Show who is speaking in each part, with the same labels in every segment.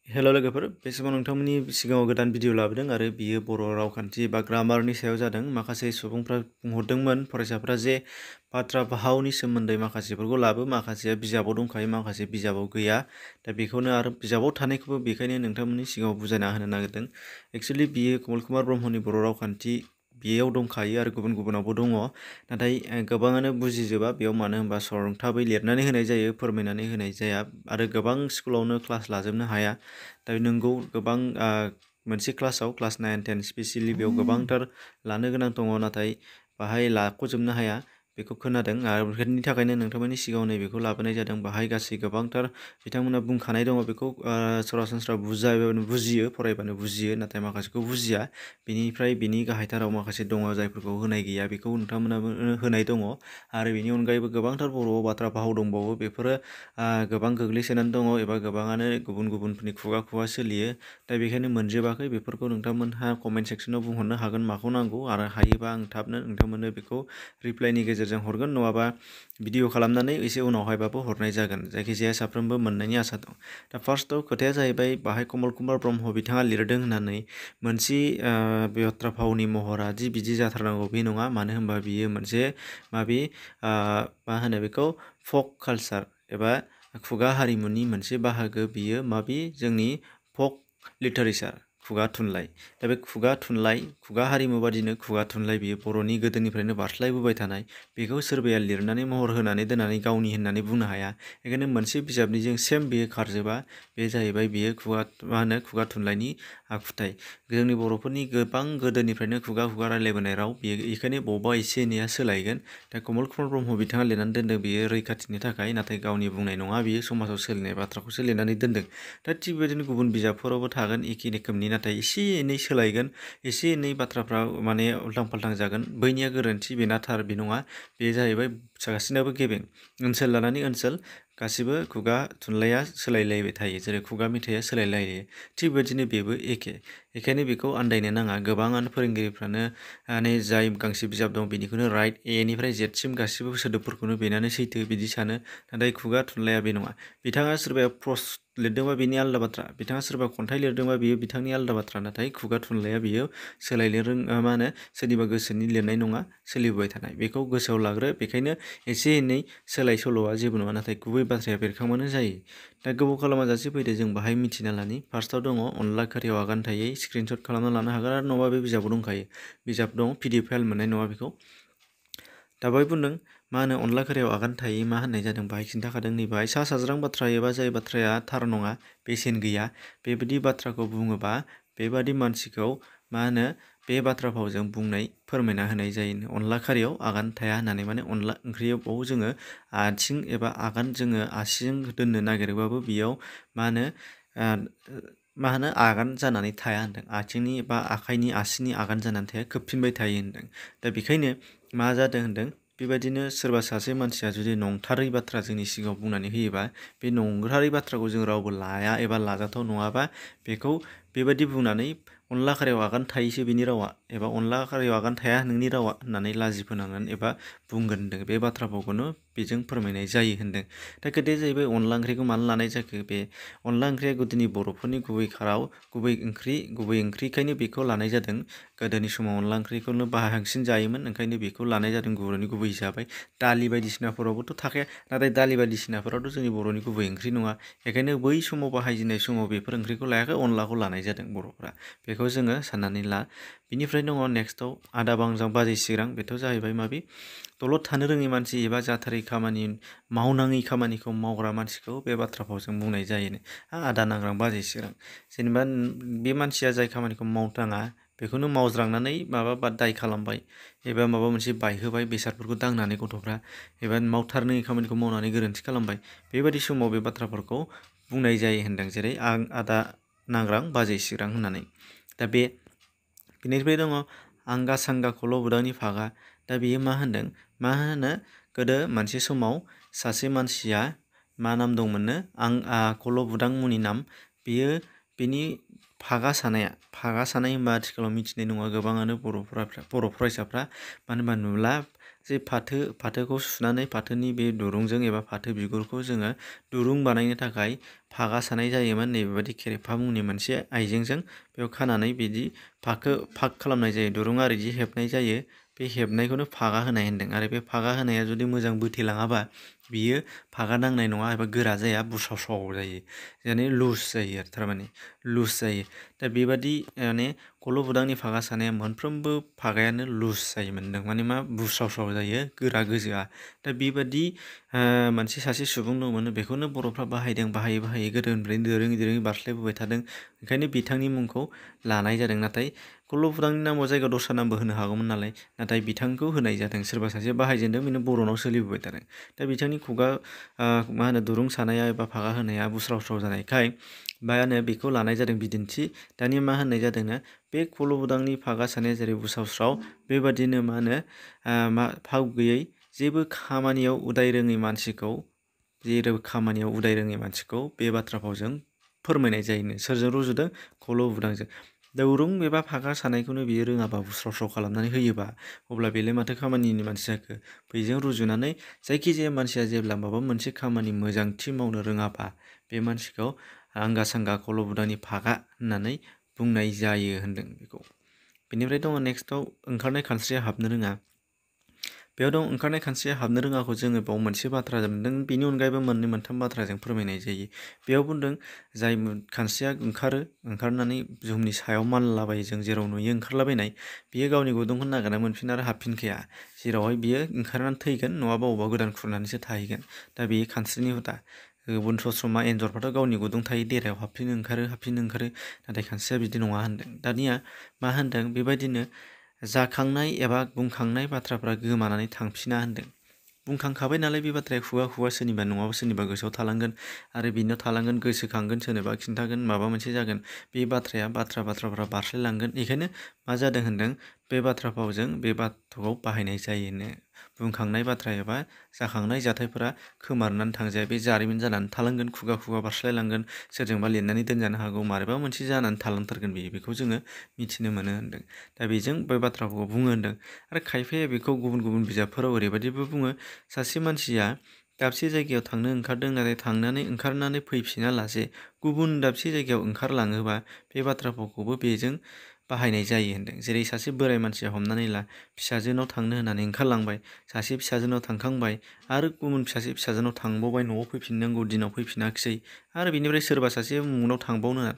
Speaker 1: हेल' लोगोफोर, बे समाव नोंथांमोननि सिगाङाव गोदान भिडिअ लाबोदों आरो बियो बर' रावखान्थि बा ग्रामारनि सायाव जादों। माखासे सुबुंफ्रा बुंहरदोंमोन फरायसाफ्रा जे बाथ्रा भावनि सोमोन्दै माखासेफोरखौ लाबो, माखासेया बिजाबाव दंखायो, माखासे बिजाबाव गैया। दा बेखौनो आरो बिजाबाव थानायखौबो बेखायनो नोंथांमोननि सिगाङाव बुजायना होनो नागिरदों। एक्सुवेलि बियो कमल कुमार ब्रह्मनि बर' रावखान्थि बेयाव दंखायो आरो गुबुन गुबुनावबो दङ। नाथाय गोबाङानो बुजिजोबा बेयाव, मानो होनबा सरंथाबै लिरनानै होनाय जायो, फोरमायनानै होनाय जाया आरो गोबां स्कुलावनो क्लास लाजोबनो हाया। दा नोंगौ गोबां मोनसे क्लासाव क्लास 9, 10 स्पेसियेलि बेयाव गोबांथार लानो गोनां दङ, नाथाय बाहाय लाख'जोबनो हाया बेखौ खोनादों आरो बेनि थाखायनो नोंथांमोननि सिगाङाव नैबेखौ लाबोनाय जादों। बाहाय गासै गोबांथार बिथांमोना बुंखानाय दङ, बेखौ सरासनस्रा बुजियो, फरायबानो बुजियो, नाथाय माखासेखौ बुजिया। बेनिफ्राय बिनि गाहायथाराव माखासे दङ जायफोरखौ होनाय गैया, बेखौ नोंथांमोनाबो होनाय दङ। आरो बेनि अनगायैबो गोबांथार बर'आव बाथ्रा भाव दंबावो, बेफोरो गोबां गोग्लैसोनानै दङ एबा गोबाङानो गुबुन गुबुनफोरनि खुगा खुगा सोलियो। दा बेखायनो मोनजोबाखै। बेफोरखौ नोंथांमोनहा कमेन्ट सेक्सनाव बुंहरनो हागोन माखौ नांगौ, आरो हायोबा आं थाबनो नोंथांमोननो बेखौ रिप्लाइनि गेजेरजों हरगोन, नङाबा भिडिअ खालामनानै एसे उनावहायबाबो हरनाय जागोन। जायखिजाया साफ्रोमबो मोननायनि आसा दं। दा फार्स्टआव खोथाया जाहैबाय, बाहाय कमल कुमार ब्रह्म बिथाङा लिरदों होननानै मोनसे बाथ्रा भावनि महरा दि बिदि जाथारनांगौ बे नङा। मानो होनबा बियो मोनसे माबे मा होनो बेखौ फक कालचार एबा खुगा हारिमुनि मोनसे बाहागो। बियो माबे जोंनि फक लिटारेचार, खुगा थुनलाइ। दा बे खुगा थुनलाइ, खुगा हारिमु बादिनो खुगा थुनलाइ, बियो बर'नि गोदोनिफ्रायनो बारस्लायबोबाय थानाय। बेखौ सोरबाया लिरनानै महर होनानै दोननानै गावनि होननानै बुंनो हाया। बेखायनो मोनसे बिजाबनिजों सेम बेयो खारजोबा। बे जाहैबाय बियो खुगा थुनलाइनि आखुथाइ। जोंनि बर'फोरनि गोबां गोदोनिफ्रायनो खुगा खुगा रायलायबोनाय राव, बेयो बेखायनो बबेबा एसे एनैया सोलायगोन। दा कमल कुमार ब्रह्म बिथाङा लिरनानै दोनदों बेयो रैखाथिनि थाखाय, नाथाय गावनि बुंनाय नङा, बियो समाजाव सोलिनाय बाथ्राखौसो लिरनानै दोनदों। दा थिग बेबायदिनो गुबुन बिजाबफोरावबो थागोन एखे रोखोमनि, नाथाय एसे एनै सोलायगोन, एसे एनै बाथ्राफ्रा माने उल्थां फाल्थां जागोन। बैनिया गोरोन्थि, बेना थार, बे नङा। बे जाहैबाय गासिनाबो गेबें। ओनसोल लानानै ओनसोल गासिबो खुगा थुनलाइया सोलायलायबाय थायो, जेरै खुगा मेथाइया सोलायलायो। थिग बेबायदिनो बेबो एखे। बेखायनो बेखौ आन्दायनो नाङा। गोबाङानो फोरोंगिरिफ्रानो जाय गांसे बिजाब दं बेनिखौनो राइट, एनिफ्राय जेडसिम गासिबो सोदोबफोरखौनो बेनानो सैथो बिदि सानो। नाथाय खुगा थुनलाइया बे नङा। बिथाङा सोरबाया प्रस लिरदोंबा बेनि आलादा बाथ्रा, बिथाङा सोरबा खन्थाइ लिरदोंबा बेयो बिथांनि आलादा बाथ्रा। नाथाय खुगा थुनलाइया बियो सोलायनो मा होनो सोरनिबा गोसोनि लिरनाय नङा, सोलिबोबाय थानाय। बेखौ गोसोआव लाग्रो। बेखायनो एसे एनै सोलाय सोल'आ जेबो नङा, नाथाय गुबै बाथ्राया बेरखांबानो जायो। दा गोबाव खालामाजासे फैदो जों बाहाय मिथिना लानि। फार्स्टआव दङ अनला खारियाव आगान थायै। स्क्रिनशट खालामना लानो हागोन, आरो नङाबा बे बिजाबाव दंखायो। बिजाब दं, PDF फाइल मोननाय नङा बेखौ। दा बाहाय बुंदों मा होनो अनला खारियाव आगान थायै मा होननाय जादों, बाहाय खिन्थाखादों। नैबाहाय सा साज्रां बाथ्रा एबा जाय बाथ्राया थार नङा, बेसेन गैया, बेबायदि बाथ्राखौ बुङोबा बेबादि मानसिखौ मा होनो बे बाथ्रा भावजों बुंनाय, फोरमायना होनाय जायो। अनला खारियाव आगान थाया होननानै, माने अनला ओंख्रियाव जोङो आथिं एबा आगान जोङो आसिजों दोननो नागिरोबाबो बेयाव मा होनो आगान जानानै थाया होनदों। आथिंनि बा आखाइनि आसिनि आगान जानानै थाया, खोबफिनबाय थायो होनदों। दा बेखायनो मा जादों होनदों, बेबायदिनो सोरबा सासे मानसिया जुदि नंथारै बाथ्रा जोंनि सिगाङाव बुंनानै होयोबा, बे नंथारै बाथ्राखौ जों रावबो लाया एबा लाजाथाव नङाबा, बेखौ बेबायदि बुंनानै अनला खारियाव आगान थायैसो बिनि रावा, एबा अनला खारियाव आगान थाया नोंनि रावा होननानै लाजि फोनांगोन एबा बुंगोन होनदों। बे बाथ्रा भावखौनो बेजों फोरमायनाय जायो होनदों। दा खोथाया जाहैबाय अनला ओंख्रिखौ मानो लानाय जाखो? बे अनला ओंख्रिया गोदोनि बर'फोरनि गुबै गुबै ओंख्रिखायनो बेखौ लानाय जादों। गोदोनि समाव अनला ओंख्रिखौनो बांसिन जायोमोन, ओंखायनो बेखौ लानाय जादों बर'नि गुबै हिसाबै। दालि बायदिसिनाफोरावबोथ' थाखाया, नाथाय दालि बायदिसिनाफोरावथ' जोंनि बर'नि गुबै ओंख्रि नङा। बेखायनो बै समाव बाहायजेननाय समाव बेफोर ओंख्रिखौ लायाखै, अनलाखौ लानाय जादों बर'फ्रा। बेखौ जोङो साननानै ला। बिनिफ्राय दङ नेक्स्टआव आदा बांजां बाजै सिरां। बेथ' जाहैबाय माबे दलद थानो रोङै मानसि एबा जाथारै खामानि, मावनाङै खामानिखौ मावग्रा मानसिखौ बे बाथ्रा भावजों बुंनाय जायो। आदा नांग्रां बाजै सिरां, जेनेबा बे मानसिया जाय खामानिखौ मावनाङा बेखौनो मावज्रांनानै माबा दाय खालामबाय, एबा माबा मोनसे बायहोबाय बेसादफोरखौ दांनानै गथ'फ्रा, एबा मावथारनो खामानिखौ मावनानै गोरोन्थि खालामबाय। बेबायदि समाव बे बाथ्राफोरखौ बुंनाय जायो होनदों, जेरै आं आदा नांग्रां बाजै सिरां होननानै। दा बेनिफ्राय दङ आंगा सांगा खल' बुदांनि फागा। दा बेयो मा होनदों, मा होनो गोदो मोनसे समाव सासे मानसिया मा नाम दंमोननो, खल' बुदां मुंनि नाम। बेनि फागा सानाय होनबा आथिखालाव मिथिनाय नङा गोबाङानो बर' फरायसाफ्रा। मानो होनबा नुला, जे फाथोखौ सुनानै फाथोनि बे दुरुंजों एबा फाथो बिगुरखौ जोङो दुरुं बानायनो थाखाय फागा सानाय जायोमोन। नैबेबायदि खेरेफा मुंनि मोनसे आइजेंजों बेयाव खानानै बिदि फाग खालामनाय जायो। दुरुङा ओरैदि हेबनाय जायो। बे हेबनायखौनो फागा होनाय होनदों आरो बे फागा होनाया जुदि मोजां बोथेलाङाबा बियो फागा नांनाय नङा एबा गोरा जाया, बुस्राव जायो, माने लुज जायो आरो थारमाने लुज जायो। दा बेबादि माने खल'बुदांनि फागा सानाया मोनफ्रोमबो फागायानो लुज जायोमोन होनदों, माने मा बुस्राव जायो, गोरा गोजोआ। दा बेबादि मोनसे सासे सुबुं दंमोन, बेखौनो बर'फ्रा बाहायै गोदोनिफ्रायनो दोरोङै बारस्लायबोबाय थादों। ओंखायनो बिथांनि मुंखौ लानाय जादों। नाथाय खल'बुदांनि नामाव जायगायाव दस्रा नामबो होनो हागौमोन नालाय, नाथाय बिथांखौ होनाय जादों। सोरबा सासे बाहायजेनदों, बेनो बर'नाव सोलिबोबाय थादों। दा बिथांनि खुगा मा होनो दुरुं सानाया एबा फागा होनाया बुस्राव जानायखाय मा होनो बेखौ लानाय जादों बिदिन्थि। दानिया मा होननाय जादोंनो, बे खल'बुदांनि फागा सानाया जेरै बुस्राव बेबादिनो मा होनो फाव गैयै जेबो खामानियाव उदाय रोङै मानसिखौ बे बाथ्रा फावजों फोरमायनाय जायोनो। सोरजों रुजुदों? खल'बुदांजों। दुरुं एबा फागा सानायखौनो बियो रोङाबा बुस्राव खालामनानै होयोबा, अब्ला बेलाय माथो खामानिनि मानसि जाखो? बेजों रुजुनानै जायखिजाया मानसिया जेब्ला माबा मोनसे खामानि मोजांथि मावनो रोङाबा, बे मानसिखौ आंगा सांगा खल'बुदांनि फागा होननानै बुंनाय जायो होनदों बेखौ। बेनिफ्राय दङ नेक्स्टआव ओंखारनाय खानस्रिया हाबनो रोङा। बेयाव दं ओंखारनाय खानस्रिया हाबनो रोङाखौ जोङो बाव मोनसे बाथ्रा मोनदों। बेनि अनगायैबो मोननै मोनथाम बाथ्राजों फोरमायनाय जायो। बेयाव बुंदों जाय खानस्रिया ओंखारनानै बुहुमनि सायाव मानलाबायो, जों जेराव नुयो ओंखारलाबायनाय, बियो गावनि गुदुंखौ नागिरना मोनफिना आरो हाबफिनखाया। जेरावहाय बियो ओंखारनानै थैगोन, नङाबा अबावबा गोदान खुरनानैसो थाहैगोन। दा बेयो खानस्रिनि हुदा। गुबुन सस्रमा एन्जरफ्राथ' गावनि गुदुं थायो देरायाव हाबफिनो ओंखारो। नाथाय खानस्रिया बिदि नङा होनदों। दानिया मा होनदों? बेबायदिनो जाखांनाय एबा बुंखांनाय बाथ्राफ्रा गोमानानै थांफिना होनदों। बुंखांखाबाय नालाय बे बाथ्राया खुगा सोरनिबा नङाबा सोरनिबा गोसोआव थालांगोन आरो बिनाव थालांगोन, गोसोखांगोन, सोरनोबा खिन्थागोन, माबा मोनसे जागोन। बे बाथ्राफ्रा बारस्लायलांगोन। बेखायनो मा जादों होनदों, बे बाथ्रा फावजों बे बाथ्राखौ बाहायनाय जायोनो। बुंखांनाय बाथ्रा एबा जाखांनाय जाथायफोरा खोमारनानै थांजाया, बे जारिमिन जानानै थालांगोन, खुगा बारस्लायलांगोन, सोरजोंबा लिरनानै दोनजानो हागौ, माबा मोनसे जानानै थालांथारगोन बेखौ जोङो मिथिनो मोनो होनदों। दा बेजों बे बाथ्राखौ बुङो होनदों। आरो खायफाया बेखौ गुबुन बिजाबफोराव ओरैबायदिबो बुङो, सासे मानसिया दाबसे जायगायाव थांनो ओंखारदों, नाथाय ओंखारनानै फैफिना लासे गुबुन दाबसे जायगायाव ओंखारलाङोबा, बे बाथ्रा फावखौबो बेजों बाहायनाय जायो होनदों। जेरै सासे बोराय मानसिया हमनानै ला, फिसाजोनाव थांनो होननानै ओंखारलांबाय, सासे फिसाजोनाव थांखांबाय, आरो गुबुन सासे फिसाजोनाव थांबावबाय, न'आव फैफिननांगौ दिनाव फैफिनाखिसै, आरो बिनिफ्राय सोरबा सासे उमुगनाव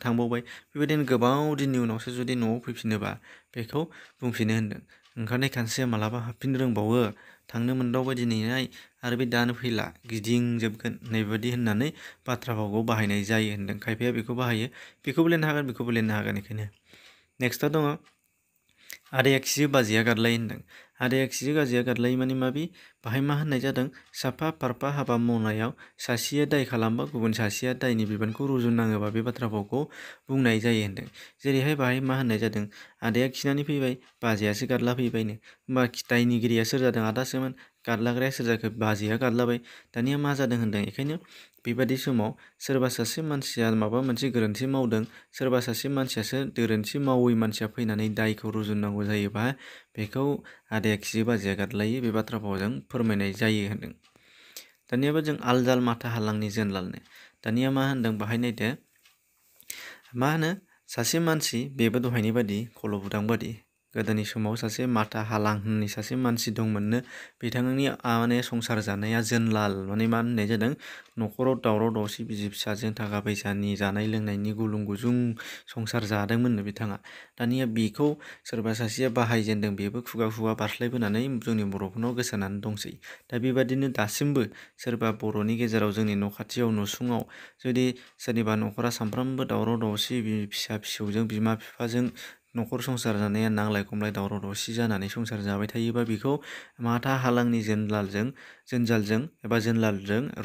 Speaker 1: थांबावबाय। बेबायदिनो गोबाव दिननि उनावसो जुदि न'आव फैफिनोबा, बेखौ बुंफिनो होनदों। ओंखारनाय खानस्रिया मालाबा हाबफिननो रोंबावो, थांनो मोनदावबाय दिनैहाय, आरो बे दानो फैला, गिदिंजोबगोन, नैबादि होननानै बाथ्रा फावखौ बाहायनाय जायो होनदों। खायफाया बेखौ बाहायो, बेखौबो लिरनो हागोन, बेखौबो लिरनो हागोन। बेखायनो नेक्स्टआव दङ आदाया खियो बाजैया गादलायो होनदों। आदाया खियो बाजैया गादलायो माने माबि? बाहाय मा होननाय जादों? साफा फारफा हाबा मावनायाव सासेया दाय खालामबा गुबुन सासेया दायनि बिबानखौ रुजुननाङोबा बे बाथ्रा फावखौ बुंनाय जायो होनदों। जेरैहाय बाहाय मा होननाय जादों? आदाया खिनानै फैबाय, बाजैयासो गादला फैबायनो। होमबा दायनिगिरिया सोर जादों? आदासोमोन। गादलाग्राया सोर जाखो? बाजैया गादलाबाय। दानिया मा जादों होनदों? बेखायनो बेबादि समाव सोरबा सासे मानसिया माबा मोनसे गोरोन्थि मावदों, सोरबा सासे मानसियासो गोरोन्थि मावै मानसिया फैनानै दायखौ रुजुननांगौ जायोबा, बेखौ आदाया खियो बाजैया गादलायो बे बाथ्रा फावजों फोरमायनाय जायो होनदों। दानियाबो जों आलजाल माथा हालांनि जोनलालनो। दानिया मा होनदों? बाहाय नायदो। मा होनो? सासे मानसि, बेबो दहायनि बादि खल'बुदां बादि, गोदोनि समाव सासे माथा हालां होननाय सासे मानसि दंमोननो। बिथांनि माने संसार जानाया जोनलाल, माने मा होननाय जादों? न'खराव दावराव दावसि, बिसि फिसाजों थाखा फैसानि, जानाय लोंनायनि गुलुं गुजुं संसार जादोंमोननो बिथाङा। दानिया बेखौ सोरबा सासेया बाहायजेनदों, बेबो खुगा बारस्लायबोनानै जोंनि बर'फोरनाव गोसारनानै दंसै। दा बेबादिनो दासिमबो सोरबा बर'नि गेजेराव, जोंनि न' खाथियाव, न'सुङाव जुदि सोरनिबा न'खरा सानफ्रामबो दावराव दावसि, फिसा फिसौजों, बिमा बिफाजों न'खर संसार जानाया नांलाय खमलाय, दावराव दावसि जानानै संसार जाबाय थायोबा, बेखौ माथा हालांनि जोनलालजों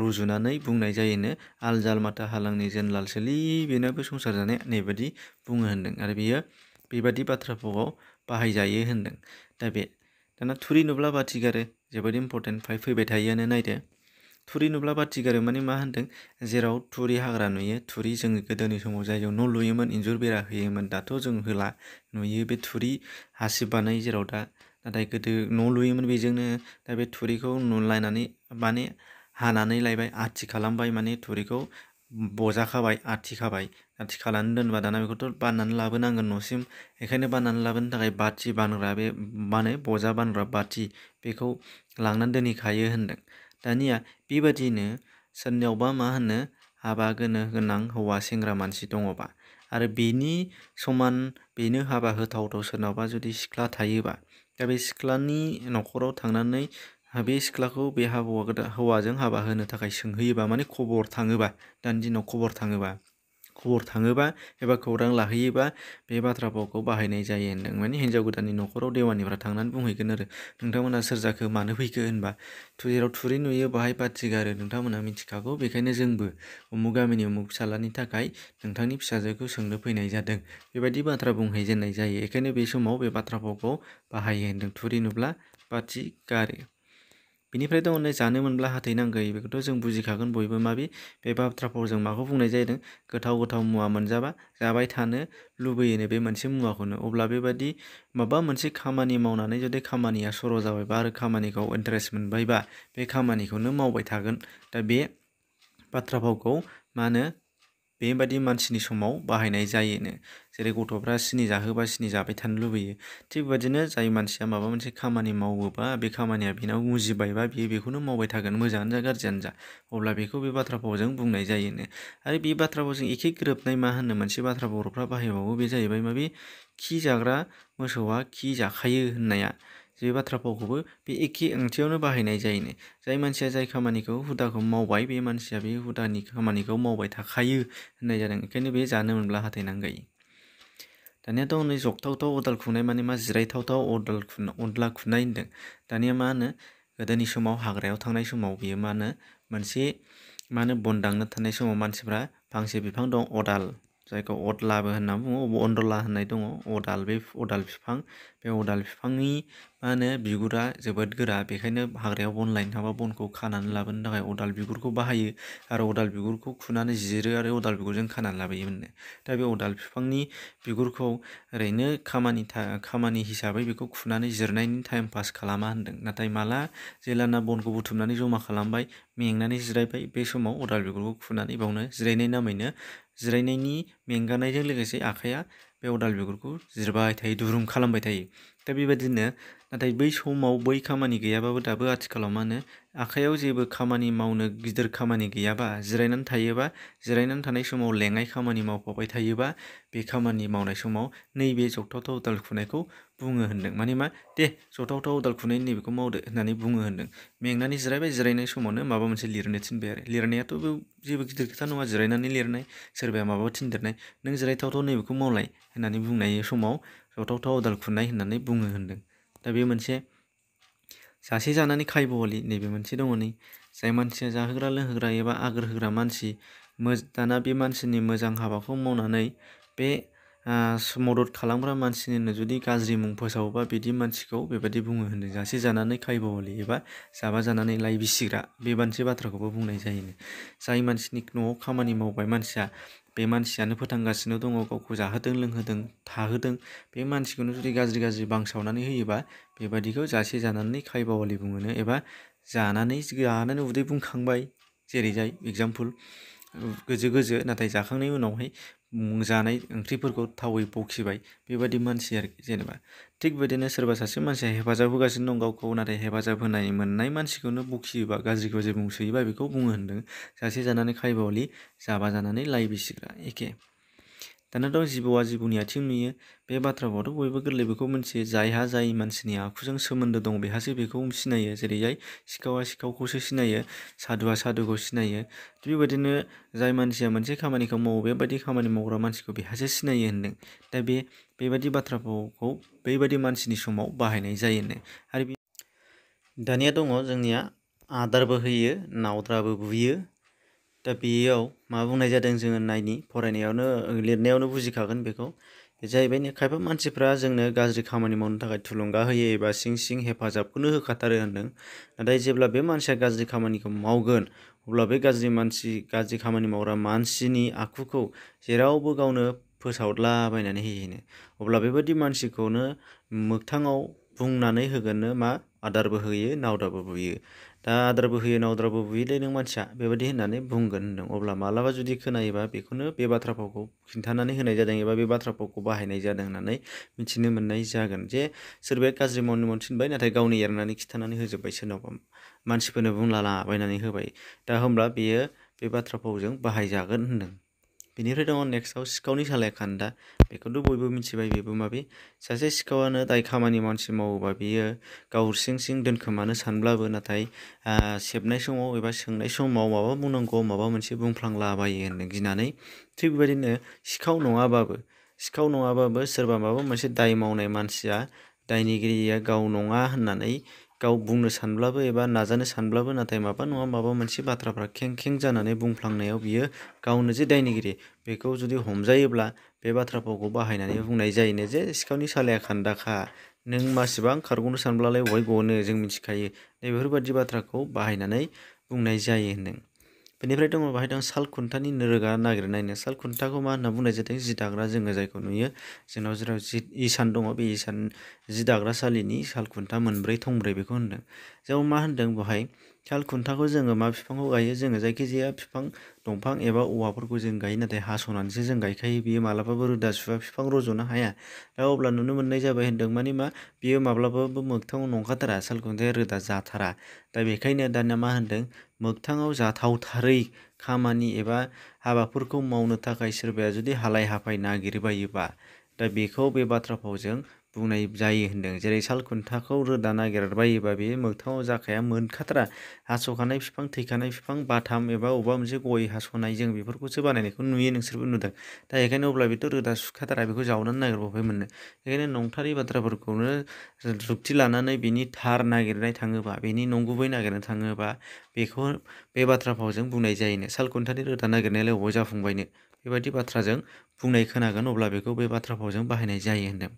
Speaker 1: रुजुनानै बुंनाय जायोनो। आलजाल माथा हालांनि जोनलालसोलै बेनाबो संसार जानाया, नैबादि बुङो होनदों। आरो बियो बेबादि बाथ्रा फावआव बाहायजायो होनदों। दा दाना थुरि नुब्ला बाथि गारो, जोबोद इम्परटेन्ट, फैबाय थायोआनो। नायदो, थुरि नुब्ला बाथि गारो माने मा होनदों? जेराव थुरि हाग्रा नुयो, थुरि जोङो गोदोनि समाव जायगायाव न' लुयोमोन, इन्जुर बेरा होयोमोन, दाथ' जों होला, नुयो बे थुरि हासिब बानायो जेराव दा नाथाय गोदो न' लुयोमोन बेजोंनो। दा बे थुरिखौ नुलायनानै माने हानानै लायबाय, आथि खालामबाय, माने थुरिखौ बजा खाबाय, आथि खाबाय। आथि खानानै दोनबा दाना बेखौथ' बाननानै लाबोनांगोन न'सिम। बेखायनो बाननानै लाबोनो थाखाय बाथि बानग्रा, बे मा होनो बजा बानग्रा बाथि, बेखौ लांनानै दोनहैखायो होनदों। दानिया बेबादिनो सोरनियावबा मा होनो हाबा गोनां हौवा सेंग्रा मानसि दङबा आरो बेनि समान बेनो हाबा होथावथाव सोरनावबा जुदि सिख्ला थायोबा, दा बे सिख्लानि न'खराव थांनानै बे सिख्लाखौ बे हौवाजों हाबा होनो थाखाय सोंहैयोबा, माने खबर थाङोबा, दानि दिनाव खबर थाङोबा एबा खौरां लाहैयोबा बे बाथ्रा भावखौ बाहायनाय जायो होनदों। माने हिन्जाव गोदाननि न'खराव देवानिफ्रा थांनानै बुंहैगोन आरो नोंथांमोना सोर जाखो, मानो फैखो होनबा जेराव थुरि नुयो बाहाय बाथि गारो नोंथांमोना मिथिखागौ, बेखायनो जोंबो उमुग गामिनि उमुग फिसालानि थाखाय नोंथांनि फिसाजोखौ सोंनो फैनाय जादों, बेबायदि बाथ्रा बुंहैजेननाय जायो। बेखायनो बे समाव बे बाथ्रा भावखौ बाहायो होनदों, थुरि नुब्ला बाथि गारो। बिनिफ्राय दङ नै जानो मोनब्ला हाथै नांगौ, बेखौथ' जों बुजिखागोन बयबो। बे बाथ्रा भावजों माखौ बुंनाय जादों? गोथाव गोथाव मुवा मोनजाबा जाबाय थानो लुबैयोनो बे मोनसे मुवाखौनो। अब्ला बेबादि माबा मोनसे खामानि मावनानै जुदि खामानिया सर' जाबायबा आरो खामानिखौ इन्टारेस्ट मोनबायबा बे खामानिखौनो मावबाय थागोन। दा बे बाथ्रा भावखौ मा होनो बेबादि मानसिनि समाव बाहायनाय जायोनो। जेरै गथ'फ्रा सिनि जाहोबा सिनि जाबाय थानो लुबैयो, थिग बेबादिनो जाय मानसिया माबा मोनसे खामानि मावोबा बे खामानिया बेनाव मुजिबायबा बियो बेखौनो मावबाय थागोन, मोजाङानो जा गाज्रियानो जा, अब्ला बेखौ बे बाथ्रा भावजों बुंनाय जायोनो। आरो बे बाथ्रा भावजों एखे गोरोबनाय मा होनो मोनसे बाथ्रा बर'फ्रा बाहायबावो, बे जाहैबाय माबे खि जाग्रा मोसौआ खि जाखायो होननाया। बे बाथ्रा भावखौबो बे एखे ओंथियावनो बाहायनाय जायोनो। जाय मानसिया जाय खामानिखौ हुदाखौ मावबाय, बे मानसिया बे हुदानि खामानिखौ मावबाय थाखायो होननाय जादों। ओंखायनो बे जानो मोनब्ला हाथै नांगौ। दानियाथ' हनै जगथावथाव अदाल खुनाय, माने मा जिरायथावथाव अनला खुनाय होनदों। दानिया मा होनो गोदोनि समाव हाग्रायाव थांनाय समाव बियो मा होनो मोनसे बन दांनो थानाय समाव मानसिफ्रा फांसे बिफां दं अदाल, जायखौ अदलाबो होनना बुङो, अनदला होननाय दङ अदाल। बे अदाल बिफां, बे अदाल बिफांनि मा होनो बिगुरा जोबोद गोरा, बेखायनो हाग्रायाव बन लायनो थांबा बनखौ खानानै लाबोनो थाखाय अदाल बिगुरखौ बाहायो आरो अदाल बिगुरखौ खुनानै जिरो आरो अदाल बिगुरजों खानानै लाबोयोमोननो। दा बे अदाल बिफांनि बिगुरखौ ओरैनो खामानि हिसाबै बेखौ खुनानै जिरनायनि टाइम पास खालामा होनदों। नाथाय माला जेलाना बनखौ बुथुमनानै जमा खालामबाय, मेंनानै जिरायबाय, बे समाव अदाल बिगुरखौ खुनानै बावनो जिरायनाय नामैनो, जिरायनायनि मेंगानायजों लोगोसे आखाइया बे अदाल बिगुरखौ जिरबाय थायो, दुरुं खालामबाय थायो। दा बेबायदिनो नाथाय बै समाव बै खामानि गैयाबाबो दाबो आथिखालाव मा होनो आखाइयाव जेबो खामानि मावनो गिदिर खामानि गैयाबा जिरायनानै थायोबा, जिरायनानै थानाय समाव लेङाइ खामानि मावफाबाय थायोबा, बे खामानि मावनाय समाव नैबे जगथावथाव अदाल खुनायखौ बुङो होनदों। माने मा दे जगथावथाव अदाल खुनायनि नैबेखौ मावदो होननानै बुङो होनदों। मेंनानै जिरायबाय, जिरायनाय समावनो माबा मोनसे लिरनो थिनबाय आरो लिरनायाथ' जेबो गिदिर खोथा नङा, जिरायनानै लिरनाय, सोरबाया माबा थिनदेरनाय, नों जिरायथावथाव नैबेखौ मावलाय होननानै बुंनाय समाव जगथावथाव अदाल खुनाय होननानै बुङो होनदों। दा बे मोनसे सासे जानानै खायबलि नैबे मोनसे दङ नै, जाय मानसिया जाहोग्रा लोंहोग्रा एबा आगोर होग्रा मानसि, दाना बे मानसिनि मोजां हाबाखौ मावनानै बे मदद खालामग्रा मानसिनिनो जुदि गाज्रि मुं फोसावोबा बिदि मानसिखौ बेबायदि बुङो होनदों, जासे जानानै खायबलि एबा जाबा जानानै लाइ बिसिग्रा, बे मोनसे बाथ्राखौबो बुंनाय जायोनो। जाय मानसिनि न'आव खामानि मावबाय मानसिया, बे मानसियानो फोथांगासिनो दङ, गावखौ जाहोदों लोंहोदों थाहोदों, बे मानसिखौनो जुदि गाज्रि बांसावनानै होयोबा बेबादिखौ जासे जानानै खायबावालि बुङोनो। एबा जानानै उदै बुंखांबाय, जेरैजाय एगजामपोल गोजो नाथाय जाखांनायनि उनावहाय जानाय ओंख्रिफोरखौ थावै बखिबाय, बेबादि मानसि आरोखि जेनेबा। थिग बेबायदिनो सोरबा सासे मानसिया हेफाजाब होगासिनो दं गावखौ, नाथाय हेफाजाब मोननाय मानसिखौनो बखियोबा, गाज्रिखौ जे बुंसोयोबा बेखौ बुङो होनदों जासे जानानै खायबावलि, जाबा जानानै लाइ बिसिग्रा, एखे। दानाथ' जिबौआ जिबौनि आथिं नुयो, बे बाथ्रा भावाथ' बयबो गोरलै, बेखौ मिथियो। जायहा जाय मानसिनि आखुजों सोमोन्दो दं बेहासो बेखौ सिनायो। जेरैहाय सिखावा सिखावखौसो सिनायो, सादुआ सादुखौ सिनायो। थिग बेबायदिनो जाय मानसिया मोनसे खामानिखौ मावो, बेबायदि खामानि मावग्रा मानसिखौ बेहासो सिनायो होनदों। दा बेबायदि बाथ्रा भावखौ बेबायदि मानसिनि समाव बाहायनाय जायोनो। आरो दानिया दङ जोंनिया आदारबो होयो नावद्राबो बुयो। दा बेयाव मा बुंनाय जादों जोङो नायनि, फरायनायावनो लिरनायावनो बुजिखागोन बेखौ। बे जाहैबाय खायफा मानसिफ्रा जोंनो गाज्रि खामानि मावनो थाखाय थुलुंगा होयो एबा सिं हेफाजाबखौनो होखाथारो होनदों। नाथाय जेब्ला बे मानसिया गाज्रि खामानिखौ मावगोन, अब्ला बे गाज्रि खामानि मावग्रा मानसिनि आखुखौ जेरावबो गावनो फोसावलाबायनानै होयोनो। अब्ला बेबायदि मानसिखौनो मोगथाङाव बुंनानै होगोननो मा आदारबो होयो नावद्राबो बुयो। दा आदारबो होयो नावद्राबो बुयोलै नों मानसिया बेबायदि होननानै बुंगोन होनदों। अब्ला मालाबा जुदि खोनायोबा बेखौनो बे बाथ्रा फावखौ खिन्थानानै होनाय जादों एबा बे बाथ्रा फावखौ बाहायनाय जादों होननानै मिथिनो मोननाय जागोन जे सोरबाया गाज्रि मावनो थिनबाय नाथाय गावनि एरनानै खिन्थानानै होजोब्बाय सोरनावबा मानसिफोरनो बुंलालाबायनानै होबाय। दा होमब्ला बेयो बे बाथ्रा फावजों बाहायजागोन होनदों। बेनिफ्राय दङ नेक्स्टआव सिखावनि सालाया खान्दा। बेखौथ' बयबो मिथिबाय बेबो माबे सासे सिखावानो दाय खामानि मानसि मावोबा बियो गाव सिं सिं दोनखोमानो सानब्लाबो नाथाय सेबनाय समाव एबा सोंनाय समाव माबा बुंनांगौ माबा मोनसे बुंफ्लांलाबायो होनदों गिनानै। थिग बेबायदिनो सिखाव नङाबाबो सोरबा माबा मोनसे दाय मावनाय मानसिया दायनिगिरिया गाव नङा होननानै गाव बुंनो सानब्लाबो एबा नाजानो सानब्लाबो नाथाय माबा नङा माबा मोनसे बाथ्राफ्रा खें खें जानानै बुंफ्लांनायाव बियो गावनो जे दायनिगिरि बेखौ जुदि हमजायोब्ला बे बाथ्रा फावखौ बाहायनानै बुंनाय जायोनो जे सिखावनि सालाया खान्दाखा, नों मासेबां खारग'नो सानब्लालाय बहाय गनो जों मिथिखायो। बेफोरबायदि बाथ्राखौ बाहायनानै बुंनाय जायो होनदों। बेनिफ्राय दङ बाहाय दं साल खुन्थानि रोगा नागिरनायनो। साल खुन्थाखौ मा होनना बुंनाय जादों जि दाग्रा जोङो जायखौ नुयो जोंनाव जेराव इसान दङ बे इसान जि दाग्रा सालिनि साल खुन्था मोनब्रै थंब्रै बेखौ होनदों। जेराव मा होनदों बेवहाय साल खुन्थाखौ जोङो मा बिफांखौ गायो जोङो जायखिजाया बिफां दंफां एबा औवाफोरखौ जों गायो नाथाय हास'नानैसो जों गायखायो बियो मालाबाबो रोदा सुआ बिफां रज'नो हाया। दा अब्ला नुनो मोननाय जाबाय होनदों माने मा बियो माब्लाबाबो मोगथाङाव नंखाथारा साल खुन्थाया रोदा जाथारा। दा बेखायनो दानिया मा होनदों मोगथाङाव जाथावथारै खामानि एबा हाबाफोरखौ मावनो थाखाय सोरबाया जुदि हालाय हाफाय नागिरबायोबा दा बेखौ बे बाथ्रा फावजों बुंनाय जायो होनदों। जेरै साल खुन्थाखौ रोदा नागिरबायोबा बेयो मोगथाङाव जाखाया मोनखाथारा। हास'खानाय बिफां थैखानाय बिफां बाथाम एबा अबेबा मोनसे गय हास'नाय जों बेफोरखौसो बानायनायखौ नुयो नोंसोरबो नुदों। दा बेखायनो अब्ला बेथ' रोदा सुखाथारा बेखौ जावनानै नागिरबाय मोननो। बेखायनो नंथारै बाथ्राफोरखौनो जुक्ति लानानै बिनि थार नागिरनाय थाङोबा बेनि नंगुबै नागिरनो थाङोबा बेखौ बे बाथ्रा फावजों बुंनाय जायोनो साल खुन्थानि रोदा नागिरनायालाय अबाव जाफुंबायनो बेबायदि बाथ्राजों बुंनाय खोनागोन अब्ला बेखौ बे बाथ्रा फावजों बाहायनाय जायो होनदों।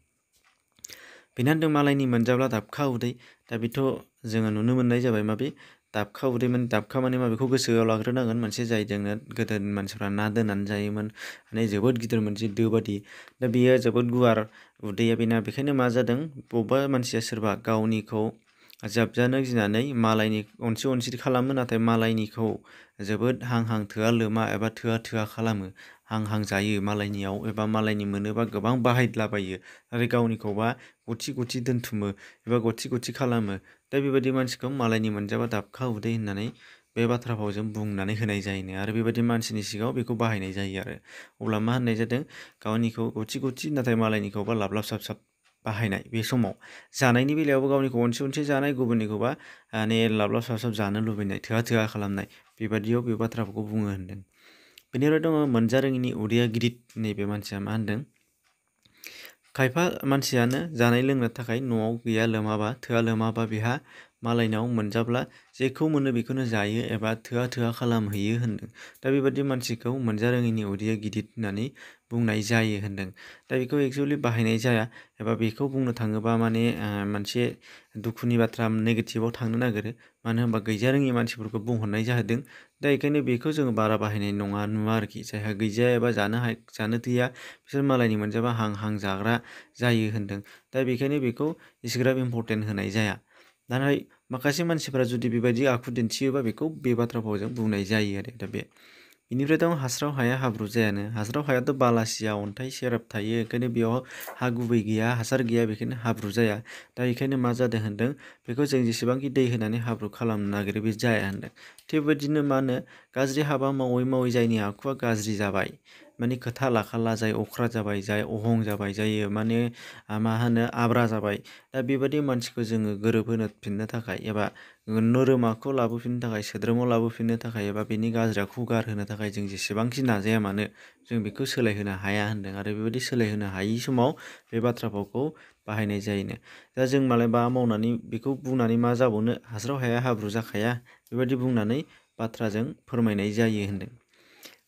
Speaker 1: बेना होनदों मालायनि मोनजाब्ला दाबखा उदै। दा बेथ' जोङो नुनो मोननाय जाबाय माबे दाबखा उदै माने दाबखा माने मा बेखौ गोसोआव लाग्रोनांगोन मोनसे जायजोंनो गोदोनि मानसिफ्रा ना दोननानै जायोमोन माने जोबोद गिदिर मोनसे दो बादि। दा बेयो जोबोद गुवार उदैया बेना बेखायनो मा जादों बबेबा मानसिया सोरबा गावनिखौ जाबजानो गिनानै मालायनि अनसि खालामो नाथाय मालायनिखौ जोबोद हां हां थोआ लोमा एबा थोआ थोआ खालामो। हां हां जायो मालायनियाव एबा मालायनि मोनोबा गोबां बाहायद्लाबायो आरो गावनिखौबा गथि गथि दोनथुमो एबा गथि गथि खालामो। दा बेबायदि मानसिखौ मालायनि मोनजाबा दाबखा उदै होननानै बे बाथ्रा फावजों बुंनानै होनाय जायोनो आरो बेबायदि मानसिनि सिगाङाव बेखौ बाहायनाय जायो आरो। अब्ला मा होननाय जादों गावनिखौ गथि गथि नाथाय मालायनिखौबा लाबलाब साबसाब बाहायनाय बे समाव जानायनि बेलायावबो गावनिखौ अनसि जानाय गुबुननिखौबा माने लाबलाब साबसाब जानो लुबैनाय थोआ थोआ खालामनाय बेबादियाव बे बाथ्राफोरखौ बुङो होनदों। बेनिफ्राय दङ मोनजा रोङिनि उदैया गिदिर नैबे मानसिया मा होनदों खायफा मानसियानो जानाय लोंनो थाखाय न'आव गैया लोमाबा थोआ लोमाबा बेहा मालायनाव मोनजाब्ला जेखौ मोनो बेखौनो जायो एबा थोआ थोआ खालामहैयो होनदों। दा बेबादि मानसिखौ मोनजा रोङिनि उदैया गिदिर होननानै बुंनाय जायो होनदों। दा बेखौ एक्सुवेलि बाहायनाय जाया एबा बेखौ बुंनो थाङोबा माने मोनसे दुखुनि बाथ्रा नेगेटिभाव थांनो नागिरो मानो होनबा गैजा रोङि मानसिफोरखौ बुंहरनाय जादों। दा बेखायनो बेखौ जोङो बारा बाहायनाय नुवा आरोखि जायहा गैजाया एबा जानो थैया बिसोर मालायनि मोनजाबा हां हां जाग्रा जायो होनदों। दा बेखायनो बेखौ इसिग्राब इम्परटेन्ट होनाय जाया। नाथाय माखासे मानसिफोरा जुदि बेबायदि आखु दिन्थियोबा बेखौ बे बाथ्रा फावजों बुंनाय जायो आरो दा बे। बेनिफ्राय दं हास्राव हाया हाब्रु जायानो। हास्राव हायाथ' बालासिया अन्थाइ सेराब थायो बेखायनो बेयाव हा गुबै गैया हासार गैया बेखायनो हाब्रु जाया। दा बेखायनो मा जादों होनदों बेखौ जों जेसेबांखि दै होनानै हाब्रु खालामनो नागिरो बे जाया होनदों। थिग बेबायदिनो मा होनो गाज्रि हाबा मावै मावै जायनि आखुआ गाज्रि जाबाय माने खोथा लाखाला जाय अख्रा जाबाय जाय अहं जाबाय जायो माने मा होनो आब्रा जाबाय। दा बेबायदि मानसिखौ जोङो गोरोबहोनो फिननो थाखाय एबा नोरोम आखु लाबोफिननो थाखाय सोद्रोमाव लाबोफिननो थाखाय एबा बेनि गाज्रि आखुखौ गारहोनो थाखाय जों जेसेबांखि नाजाया मानो जों बेखौ सोलायहोनो हाया होनदों आरो बेबायदि सोलायहोनो हायि समाव बे बाथ्रा फावखौ बाहायनाय जायोनो। दा जों मालाय मा मावनानै बेखौ बुंनानै मा जाबावनो हास्राव हाया हाब्रु जाखाया बेबायदि बुंनानै बाथ्राजों फोरमायनाय जायो होनदों।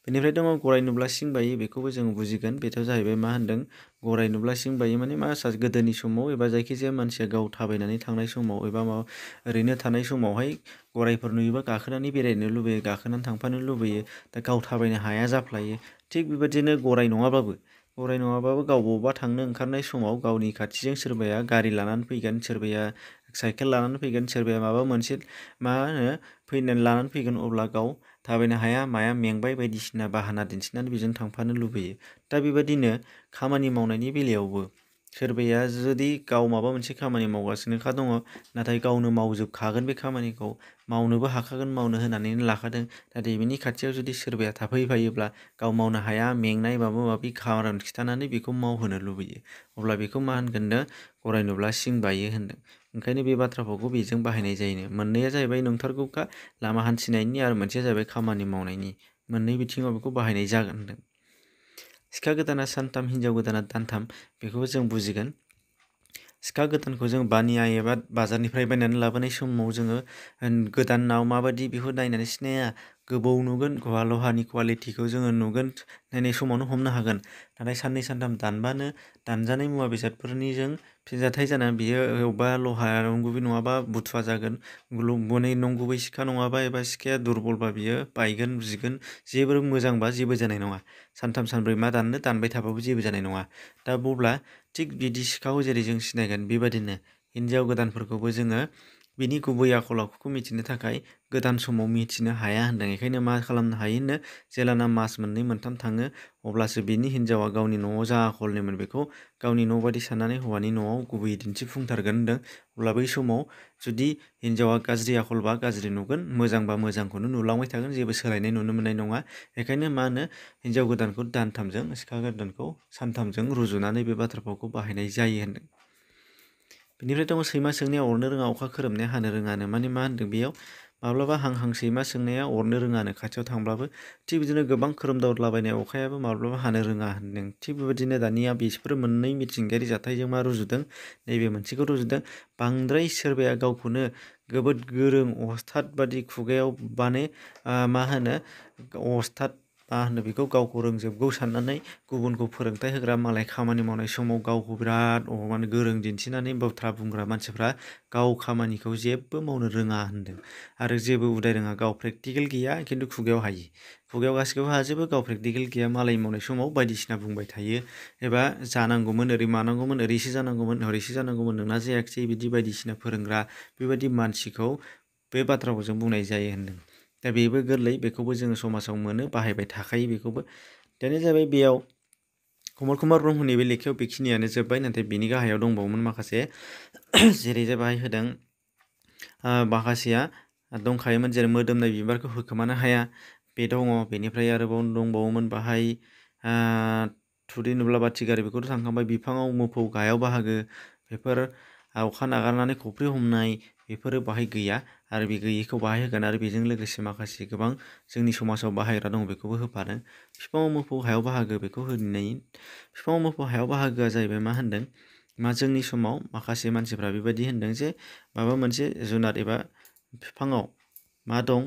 Speaker 1: बेनिफ्राय दङ गराय नुब्ला सिं बायो बेखौबो जों बुजिगोन बेथ' जाहैबाय मा होनदों गराय नुब्ला सिं बायो माने मा गोदोनि समाव एबा जायखिजाया मानसिया गाव थाबायनानै थांनाय समाव एबा माबा ओरैनो थानाय समावहाय गरायफोर नुयोबा गाखोनानै बेरायनो लुबैयो गाखोनानै थांफानो लुबैयो दा गाव थाबायनो हाया जाफ्लायो। थिग बेबायदिनो गराय नङाबाबो गराय नङाबाबो गाव बबावबा थांनो ओंखारनाय समाव गावनि खाथिजों सोरबाया गारि लानानै फैगोन, सोरबाया साइकेल लानानै फैगोन, सोरबाया माबा मोनसे मा होनो फैनानै लानानै फैगोन, अब्ला गाव थाबायनो हाया माया मेंबाय बायदिसिना बाहाना दिन्थिनानै बेजों थांफानो लुबैयो। दा बेबायदिनो खामानि मावनायनि बेलायावबो सोरबाया जुदि गाव माबा मोनसे खामानि मावगासिनोखा दङ, नाथाय गावनो मावजोबखागोन बे खामानिखौ, मावनोबो हाखागोन मावनो होनानैनो लाखादों, नाथाय बिनि खाथियाव जुदि सोरबाया थाफैफायोब्ला गाव मावनो हाया मेंनाय माबा माबि खारन खिन्थानानै बेखौ मावहोनो लुबैयो, अब्ला बेखौ मा होनगोननो गराय नुब्ला सिं बायो होनदों। ओंखायनो बे बाथ्रा भावखौ बेजों बाहायनाय जायोनो। मोननैया जाहैबाय नंथारगौखा, लामा हान्थिनायनि आरो मोनसेया जाहैबाय खामानि मावनायनि। मोननै बिथिङाव बेखौ बाहायनाय जागोन होनदों। सिखा गोदाना सानथाम हिनजाव गोदाना दानथाम, बेखौबो जों बुजिगोन। सिखा गोदानखौ जों बानिया एबा बाजारनिफ्राय बायनानै लाबोनाय समाव जोङो गोदानाव माबायदि बेखौ नायनानै सिनाया, गोबौ नुगोन, लहानि कुवालिटिखौ जोङो नुगोन, नायनाय समावनो हमनो हागोन। नाथाय साननै सानथाम दानबानो दानजानाय मुवा बेसादफोरनिजों फिनजाथाइ जानानै बियो अबेबा लहा नंगुबै नङाबा बुथुवा जागोन, नंगुबै सिखा नङाबा एबा सिखाया दुरबलबा बियो बायगोन जिगोन, जेबो मोजांबा जेबो जानाय नङा। सानथाम सानब्रै मा दाननो, दानबाय थाबाबो जेबो जानाय नङा। दा अब्ला थिग बिदि सिखाखौ जेरै जों सिनायगोन, बेबायदिनो हिनजाव गोदानफोरखौबो जोङो बिनि गुबै आखल आखुखौ मिथिनो थाखाय गोदान समाव मिथिनो हाया होनदों। बेखायनो मा खालामनो हायोनो, जेलाना मास मोननै मोनथाम थाङो अब्लासो बिनि हिनजावा गावनि न'आव जा आखलनिमोन बेखौ गावनि न' बायदि साननानै हौवानि न'आव गुबैयै दिन्थिफुंथारगोन होनदों। अब्ला बै समाव जुदि हिनजावा गाज्रि आखलबा गाज्रि नुगोन, मोजांबा मोजांखौनो नुलांबाय थागोन, जेबो सोलायनाय नुनो मोननाय नङा। बेखायनो मा होनो, हिनजाव गोदानखौ दानथामजों सिखा गोदानखौ सानथामजों रुजुनानै बे बाथ्रा भावखौ बाहायनाय जायो होनदों। बेनिफ्राय दङ सैमा सोंनाया अरनो रोङा, अखा खोरोमनाया हानो रोङानो। माने मा होनदों बेयाव, माब्लाबा हां सैमा सोंनाया अरनो रोङानो खाथियाव थांब्लाबो, थिग बिदिनो गोबां खोरोमदावलाबायनाय अखायाबो माब्लाबा हानो रोङा होनदों। थिग बेबायदिनो दानिया बेफोर मोननै मिथिंगायारि जाथायजों मा रुजुदों, नैबे मोनसेखौ रुजुदों। बांद्राय सोरबाया गावखौनो जोबोद गोरों अस्थाद बादि खुगायाव माने मा होनो अस्थाद मा होनो बेखौ, गावखौ रोंजोबगौ साननानै गुबुनखौ फोरोंथाइ होग्रा, मालाय खामानि मावनाय समाव गावखौ बिराद माने गोरों दिन्थिनानै बाथ्रा बुंग्रा मानसिफ्रा गाव खामानिखौ जेबो मावनो रोङा होनदों। आरो जेबो उदाय रोङा, गाव प्रेक्टिकेल गैया खिन्थु खुगायाव हायो, खुगायाव गासिखौबो हाजोबो, गाव प्रेक्टिकेल गैया, मालाय मावनाय समाव बायदिसिना बुंबाय थायो, एबा जानांगौमोन ओरै मानांगौमोन ओरैसो जानांगौमोन ओरैसो जानांगौमोन नोंना जायाखिसै, बिदि बायदिसिना फोरोंग्रा बेबायदि मानसिखौ बे बाथ्राखौ जों बुंनाय जायो होनदों। दा बेबो गोरलै, बेखौबो जोङो समाजाव मोनो, बाहायबाय थाखायो बेखौबो। दानिया जाबाय बेयाव कमल कुमार ब्रह्मनि बे लेखायाव बेखिनियानो जोब्बाय, नाथाय बिनि गाहायाव दंबावोमोन माखासे। जेरै जाबाय होदों, माखासेया दंखायोमोन, जेरै मोदोमनाय बिबारखौ होखोमानो हाया, बे दङ। बेनिफ्राय आरोबाव दंबावोमोन बाहाय थुरि नुब्ला बाथि गारो, बेखौथ' थांखांबाय। बिफाङाव मोफौ गाहायाव बाहागो, बेफोर अखा नागारनानै खफ्रि हमनाय, बेफोरो बाहाय गैया, आरो बे गैयैखौ बाहाय होगोन। आरो बेजों लोगोसे माखासे गोबां जोंनि समाजाव बाहायग्रा दङ, बेखौबो होफादों। बिफाङाव मोफौ हायाव बाहागो, बेखौ होनाय बिफाङाव मोफौ हायाव बाहागोआ जाहैबाय मा होनदों, मा जोंनि समाव माखासे मानसिफ्रा बेबायदि होनदों जे माबा मोनसे जुनार एबा बिफाङाव मा दं,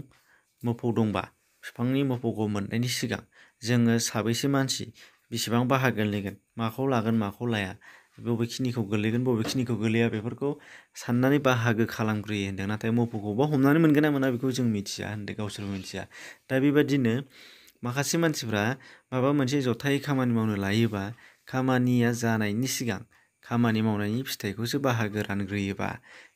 Speaker 1: मोफौ दंबा बिफांनि मोफौखौ मोननायनि सिगां जोङो साबैसे मानसि बेसेबां बाहागो गोलैगोन, माखौ लागोन माखौ लाया, बबेखिनिखौ गोलैगोन बबेखिनिखौ गोलैया, बेफोरखौ साननानै बाहागो खालामग्रोयो होनदों। नाथाय मोफौखौबा हमनानै मोनगोन ना मोना बेखौ जों मिथिया होनदों, गावसोरबो मिथिया। दा बेबादिनो माखासे मानसिफ्रा माबा मोनसे जथायै खामानि मावनो लायोबा, खामानिया जानायनि सिगां खामानि मावनायनि फिथाइखौसो बाहागो रानग्रोयोबा,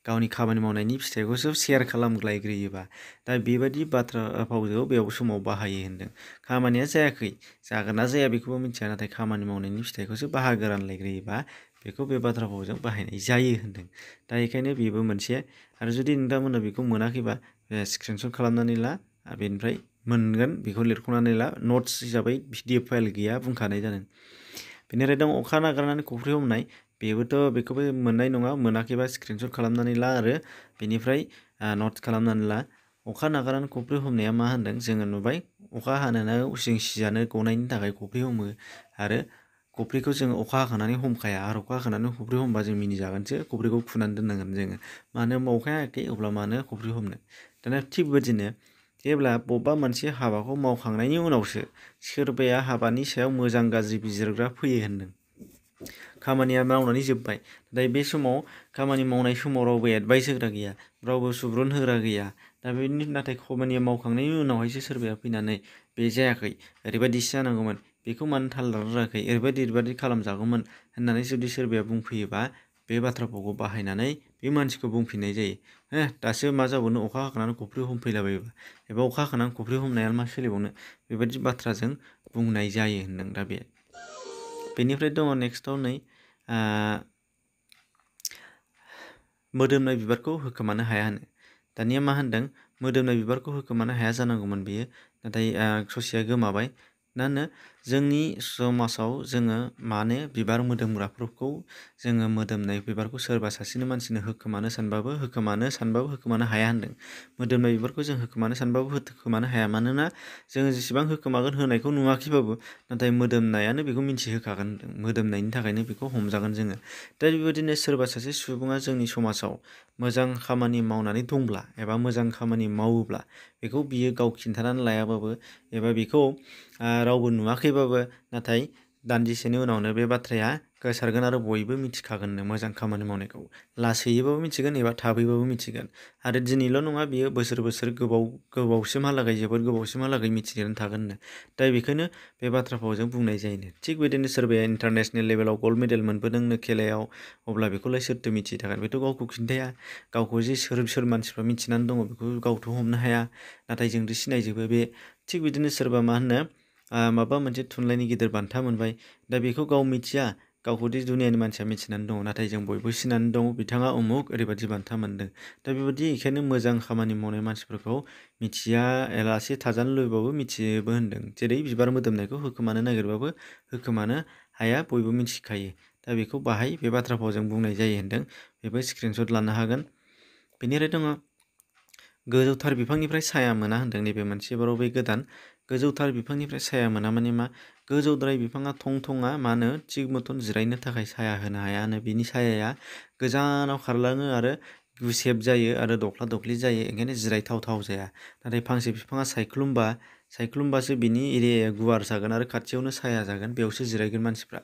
Speaker 1: गावनि खामानि मावनायनि फिथाइखौसो सेयार खालामलायग्रोयोबा, दा बेबायदि बाथ्रा भावजों बेयाव समाव बाहायो होनदों। खामानिया जायाखै, जागोन ना जाया बेखौबो मिथिया, नाथाय खामानि मावनायनि फिथाइखौसो बाहागो रानलायग्रोयोबा बेखौ बे बाथ्रा भावजों बाहायनाय जायो होनदों। दा बेखायनो बेबो मोनसे। आरो जुदि नोंथांमोना बेखौ मोनाखैबा स्क्रिनशट खालामनानै ला, बेनिफ्राय मोनगोन, बेखौ लिरख'नानै ला, नट्स हिसाबै PDF फाइल गैया बुंखानाय जादों। बेनिफ्राय दं अखा नागारनानै खफ्रि हमनाय, बेबोथ' बेखौबो मोननाय नङा, मोनाखैबा स्क्रिनशट खालामनानै ला, आरो बेनिफ्राय नट्स खालामनानै ला। अखा नागारनानै खफ्रि हमनाया मा होनदों, जोङो नुबाय अखा हानायाव जों सिजानो गनायनि थाखाय खफ्रि हमो, आरो खफ्रिखौ जोङो अखा हाखानानै हमखाया, आरो अखा हाखानानै खफ्रि हमबा जों मिनिजागोनसो, खफ्रिखौ खुनानै दोननांगोन जोङो, मानो होनबा अखाया हायाखै अब्ला मानो खफ्रि हमनो। दाना थिग बेबादिनो जेब्ला बबेबा मोनसे हाबाखौ मावखांनायनि उनावसो सोरबाया हाबानि सायाव मोजां गाज्रि बिजिरग्रा फैयो होनदों। खामानिया मावनानै जोब्बाय, नाथाय बे समाव खामानि मावनाय समाव रावबो एडभाइस होग्रा गैया, रावबो सुबुरुन होग्रा गैया। दा नाथाय खामानिया मावखांनायनि उनावहायसो सोरबाया फैनानै बे जायाखै, ओरैबायदिसो जानांगौमोन, बेखौ मानो थाल लाराखै ओरैबायदि खालामजागौमोन होननानै जुदि सोरबाया बुंफैयोबा बे बाथ्रा भावखौ बाहायनानै बे मानसिखौ बुंफिननाय जायो दासो मा जाबावनो अखा हाखानानै खफ्रि हमफैलाबायोबा एबा अखा हाखानानै खफ्रि हमनाया मा सोलिबावनो बेबायदि बाथ्राजों बुंनाय जायो होनदों दा बे बेनिफ्राय दङ नेक्स्टआव नै मोदोमनाय बिबारखौ होखोमानो हाया होनो दानिया मा होनदों मोदोमनाय बिबारखौ होखोमानो हाया जानांगौमोन बेयो नाथाय ससेया गोमाबाय दा होनो जोंनि समाजाव जोङो मानो बिबार मोदोमग्राफोरखौ जोङो मोदोमनाय बिबारखौ सोरबा सासेनो मानसिनो होखोमानो सानबाबो होखोमानो हाया होनदों मोदोमनाय बिबारखौ जों होखोमानो सानबाबो होखोमानो हाया मानोना जोङो जेसेबां होखोमागोन होनायखौ नुवाखैबाबो नाथाय मोदोमनायानो बेखौ मिथिहोखागोन होनदों मोदोमनायनि थाखायनो बेखौ हमजागोन जोङो दा बेबायदिनो सोरबा सासे सुबुङा जोंनि समाजाव मोजां खामानि मावनानै दंब्ला एबा मोजां खामानि मावोब्ला बेखौ बियो गाव खिन्थानानै लायाबाबो एबा बेखौ रावबो नुवाखैबाबो नाथाय दान्दिसेनि उनावनो बे बाथ्राया गोसारगोन आरो बयबो मिथिखागोननो मोजां खामानि मावनायखौ लासैयैबाबो मिथिगोन एबा थाबैबाबो मिथिगोन आरो दिनैल' नङा बियो बोसोर गोबावसिमहालागै जोबोद गोबावसिमहालागै मिथिनानै थागोननो दा बेखायनो बे बाथ्रा भावजों बुंनाय जायोनो थिग बिदिनो सोरबाया इन्टारनेसनेल लेभेलाव गल्ड मेडेल मोनबोदोंनो खेलायाव अब्ला बेखौलाय सोरथो मिथियो थागोन बेथ' गावखौ खिन्थाया गावखौ जे सोर मानसिफ्रा मिथिनानै दङ बेखौ गावथ' हमनो हाया नाथाय जोंथ' सिनायजोबो बे थिग बिदिनो सोरबा मा होनो माबा मोनसे थुनलाइनि गिदिर बान्था मोनबाय दा बेखौ गाव मिथिया गावखौदि दुनियानि मानसिया मिथिनानै दङ नाथाय जों बयबो सिनानै दङ बिथाङा उमुक ओरैबायदि बान्था मोनदों दा बेबायदि बेखायनो मोजां खामानि मावनाय मानसिफोरखौ मिथिया एलासे थाजानो लुबैबाबो मिथियोबो होनदों जेरै बिबार मोदोमनायखौ होखोमानो नागिरबाबो होखोमानो हाया बयबो मिथिखायो दा बेखौ बाहाय बे बाथ्रा भावजों बुंनाय जायो होनदों बेबो स्क्रिनशट लानो हागोन बेनिफ्राय दङ गोजौथार बिफांनिफ्राय साया मोना होनदों नैबे मोनसेबाराव बे गोदान गोजौथार बिफांनिफ्राय साया मोना माने मा गोजौद्राय बिफाङा थं-थङा मा होनो थिग मथन जिरायनो थाखाय साया होनो हायानो बिनि सायाया गोजानाव खारलाङो आरो गुसेब जायो आरो दख्ला दख्लि जायो ओंखायनो जिरायथाव जाया नाथाय फांसे बिफाङा सायख्लुमबासो बिनि एरियाया गुवार जागोन आरो खाथियावनो साया जागोन बेयावसो जिरायगोन मानसिफ्रा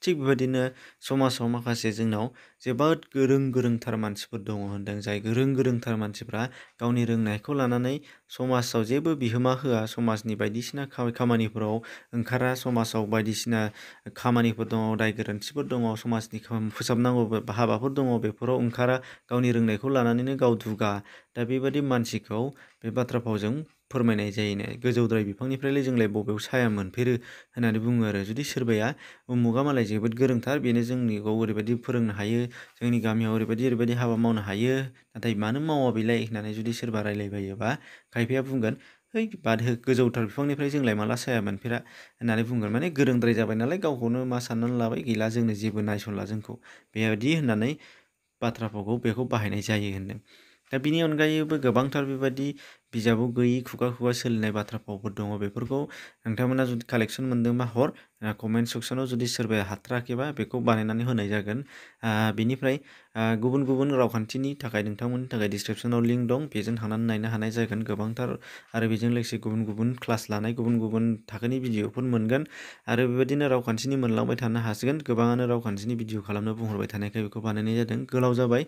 Speaker 1: थिग बेबायदिनो समाजाव माखासे जोंनाव जोबोद गोरोंथार मानसिफोर दङ होनदों जाय गोरोंथार मानसिफ्रा गावनि रोंनायखौ लानानै समाजाव जेबो बिहोमा होआ समाजनि बायदिसिना खामानिफोराव ओंखारा समाजाव बायदिसिना खामानिफोर दङ दाय गोरोन्थिफोर दङ समाजनि फोसाबनांगौ हाबाफोर दङ बेफोराव ओंखारा गावनि रोंनायखौ लानानैनो गाव दुगा दा बेबायदि मानसिखौ बे बाथ्रा भावजों फोरमायनाय जायोनो गोजौद्राय बिफांनिफ्रायलाय जोंलाय बबेयाव साया मोनफेरो होननानै बुङो आरो जुदि सोरबाया उमुगा मालाय जोबोद गोरोंथार बेनो जोंनिखौ ओरैबायदि फोरोंनो हायो जोंनि गामियाव ओरैबायदि हाबा मावनो हायो नाथाय मानो मावा बेलाय होननानै जुदि सोरबा रायलायबायोबा खायफाया बुंगोन है बाद हो गोजौथार बिफांनिफ्राय जोंलाय माला साया मोनफेरा होननानै बुंगोन माने गोरोंद्राय जाबाय नालाय गावखौनो मा साननानै लाबाय गैला जोंनो जेबो नायसनला जोंखौ बेबायदि होननानै बाथ्रा भावखौ बेखौ बाहायनाय जायो होनदों दा बिनि अनगायैबो गोबांथार बेबायदि बिजाबाव गैयि खुगा सोलिनाय बाथ्रा भावफोर दङ बेफोरखौ नोंथांमोना जुदि कालेक्सन मोनदोंबा हर कमेन्ट सेक्सनाव जुदि सोरबाया हाथाराखैबा बेखौ बानायनानै होनाय जागोन बेनिफ्राय गुबुन रावखान्थिनि थाखाय नोंथांमोननि थाखाय डिसक्रिपसनाव लिंक दं बेजों थांनानै नायनो हानाय जागोन गोबांथार आरो बेजों लोगोसे गुबुन क्लास लानाय गुबुन थाखोनि भिडिअफोर मोनगोन आरो बेबायदिनो रावखान्थिनि मोनलांबाय थानो हासिगोन गोबाङानो रावखान्थिनि भिडिअ खालामनो बुंहरबाय थानायखाय बेखौ बानायनाय जादों गोलाव जाबाय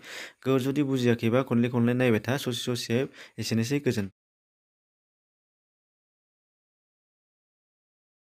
Speaker 1: जुदि बुजियाखैबा खनले नायबाय था ससे एसेनोसै गोजोन